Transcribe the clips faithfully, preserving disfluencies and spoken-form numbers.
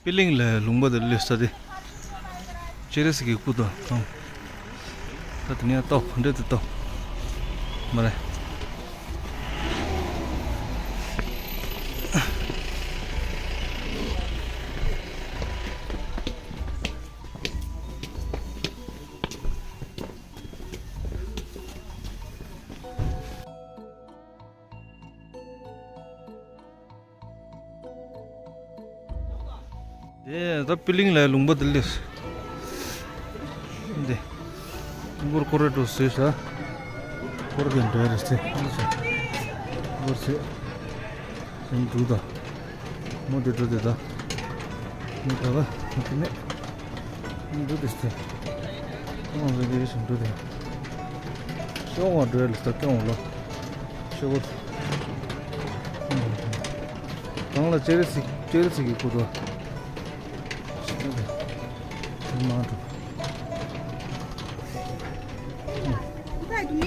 པི་ལིང་ལ་ལུང་པ་དེ་ལས་ས་དེ། སྤྱན་རས་གཟིགས་ཀྱི་སྐུ་དང་གང་། ད་དེ་ནས་ལྟོ་འདྲེ་དེ་ལྟོ། མ་རེད། དེ་ད་པི་ལིང་ལ་ལུང་པ་དེ་ལས། འདི། སྐོར་སྐོར་རེ་འགྲོ་ཟེར་ས། སྐོར་གྱི་འགྲོ་རེ་ཟེར། སྐོར་ཟེར། སེམས་འགྲོ་ད། མོ་དེ་འགྲོ་དེ་ད། མོ་ད་ག་མོ་དེ་མེད། འགྲོ་དེ་ཟེར། ཁོང་རེ་རེ་བཞིན་འགྲོ་དེ། ཤོག་ངོ་འགྲོ་ཡ་ལ་ད་སྐྱོང་ལོ། ཤོག་གོ། གང་ལ་ཅེ་རེ་ཚིག་ཅེ་རེ་ཚིག་གི་སྐུ་དོ། མ་འགྲོ། ཨ་དེ། ཨ་དེ།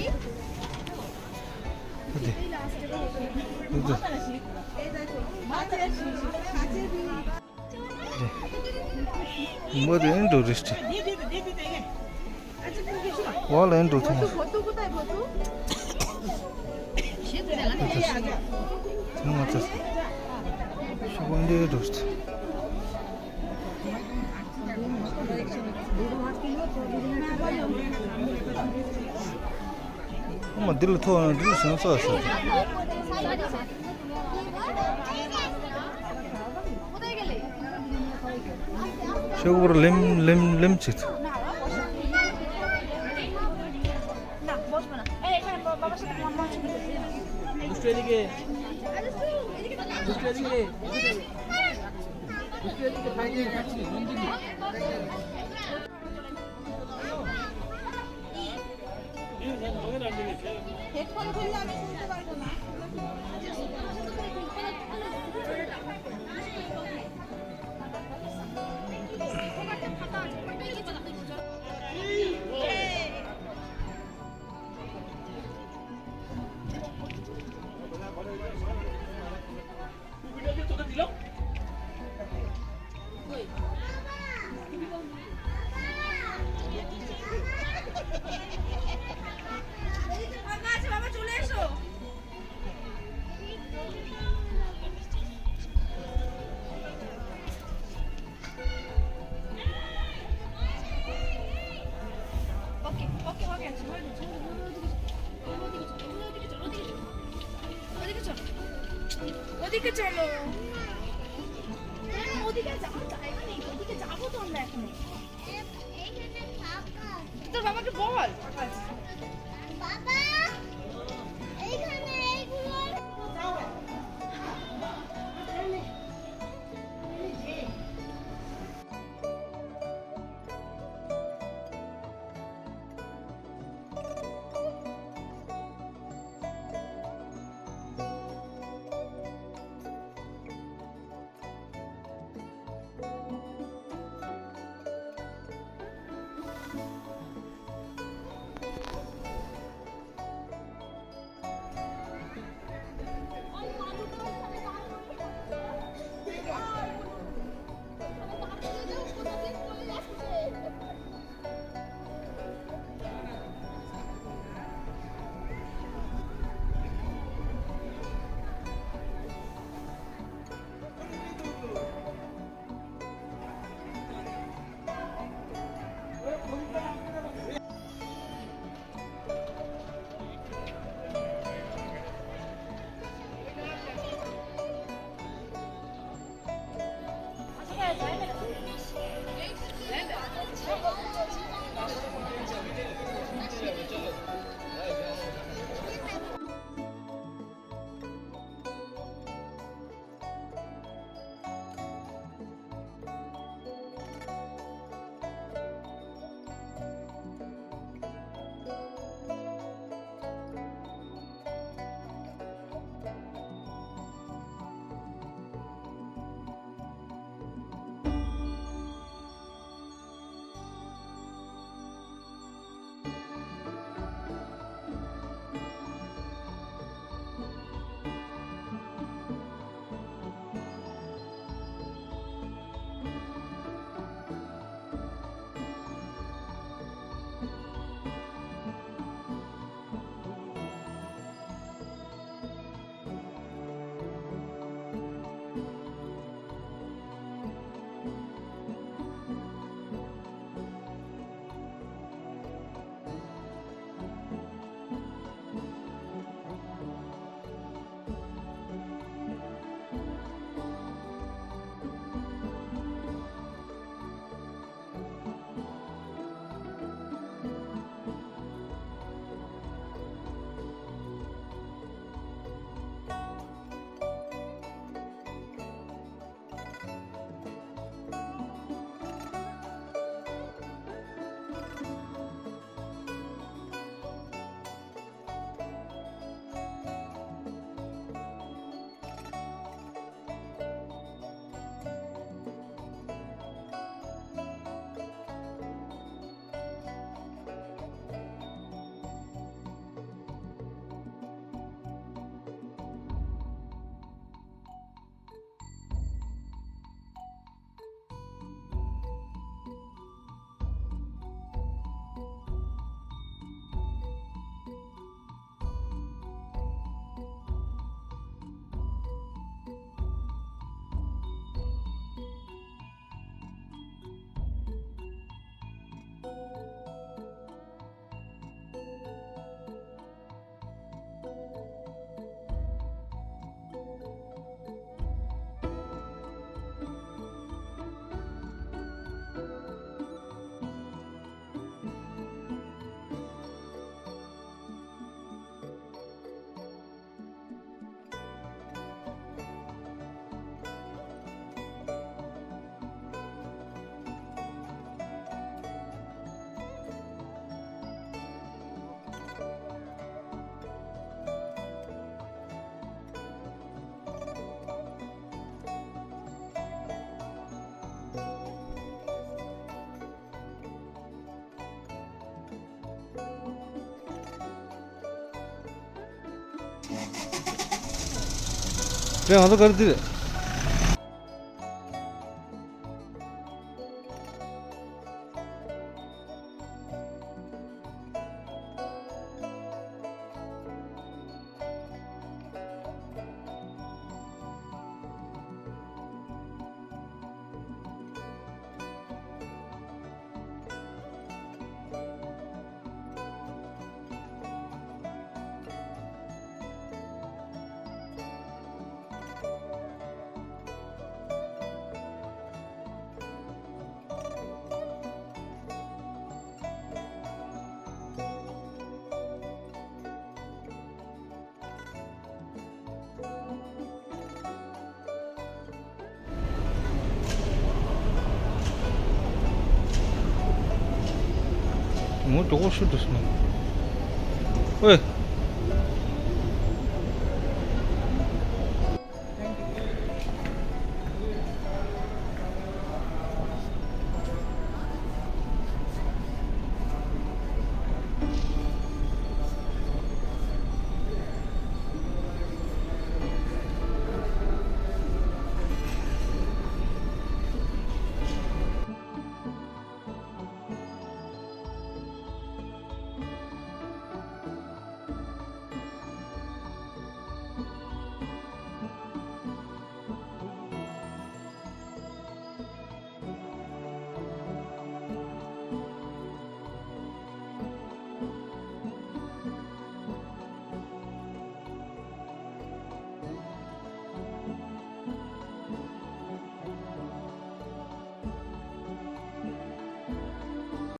མོ་དེ་ཨེ་འགྲོ་རེད་ཏེ། བ་ལ་ཨེ་འགྲོ་ཐུང་། ཐུང་མ་ཐུང་། ཤོག་ཨེ་འགྲོ་ཏེ། ཨ་མ་འདི་ལ་ཐོག་འདི་ལ་བྱང་ས་ས། ཤོག་བུར་ལེམ་ལེམ་ལེམ་བྱེད། 어디 그쳐? 어디 그쳐? 너 어디 가자? 어디 가자? 아무도 안 해. তোর বাবাকে বল। বাবা, এইখানে এইগুলো। རེད། ང་ཚོ་ག་རེ་འདི་རེད། ངོ་ཅོག་པོ་ཤུ་འགྲོ་སོང་། ཨོའི།